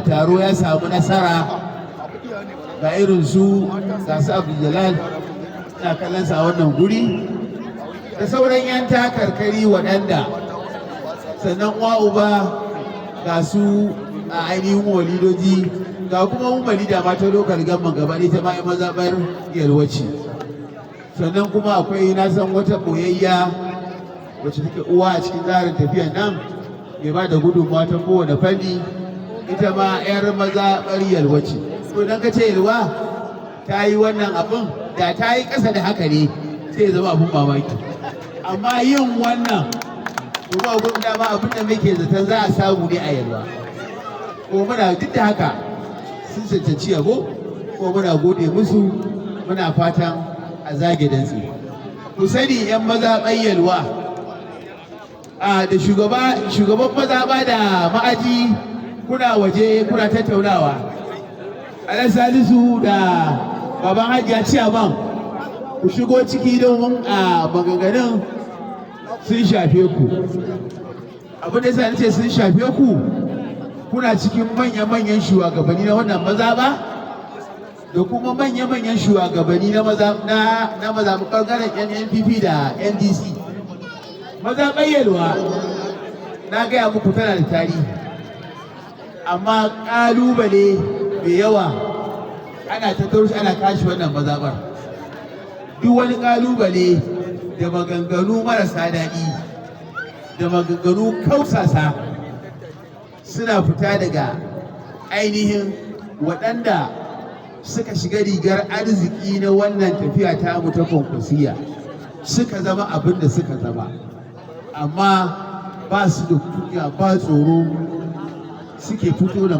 Taro ya samu nasara. Ga irin su, ga su Abdul, ina kallon sa a wannan guri, da sauran 'yan takarkari waɗanda sannan uwa uba ga su a ainihin walidoji, ga kuma umar da mata local government gaba ɗaya, ta ma mazaɓar Yalwaci. Sannan kuma akwai, na san, wata ɓoyayya wacce take uwa a cikin tsarin tafiyan nan, mai ba da gudunmawa ta kowane fanni, ita ma 'yar mazaɓar Yalwaci. To, idan ka ce Yalwa ta yi wannan abin, da ta yi ƙasa da haka ne sai ya zama abin mamaki. Amma yin wannan kuma abin dama abin da muke zaton za a samu ne a Yalwa. Ko muna duk da haka sun cancanci yabo, ko muna gode musu, muna fatan a zage dantse. Ku sani, 'yan mazaɓar Yalwa a da shugaban mazaɓa da ma'aji, kuna waje kuna tattaunawa. Alhaji Salisu da baban Hajiya ciyaman, ku shigo ciki domin a maganganun sun shafe ku. Abin da yasa nace sun shafe ku, kuna cikin manya-manyan shugabanni na wannan mazaɓa da kuma manya-manyan shugabanni na mazaɓa ɓangaren NNPP da NDC. Mazaɓar Yalwa, na gaya muku, tana da tarihi, amma ƙalubale mai yawa ana tattaro shi, ana kashi wannan mazaɓar. Duk wani ƙalubale da maganganu marasa daɗi da maganganu kausasa suna fita daga ainihin waɗanda suka shiga rigar arziki na wannan tafiya ta mu ta Kwankwasiya, suka zama abin da suka zama, amma ba su da kunya ba tsoro suke fito da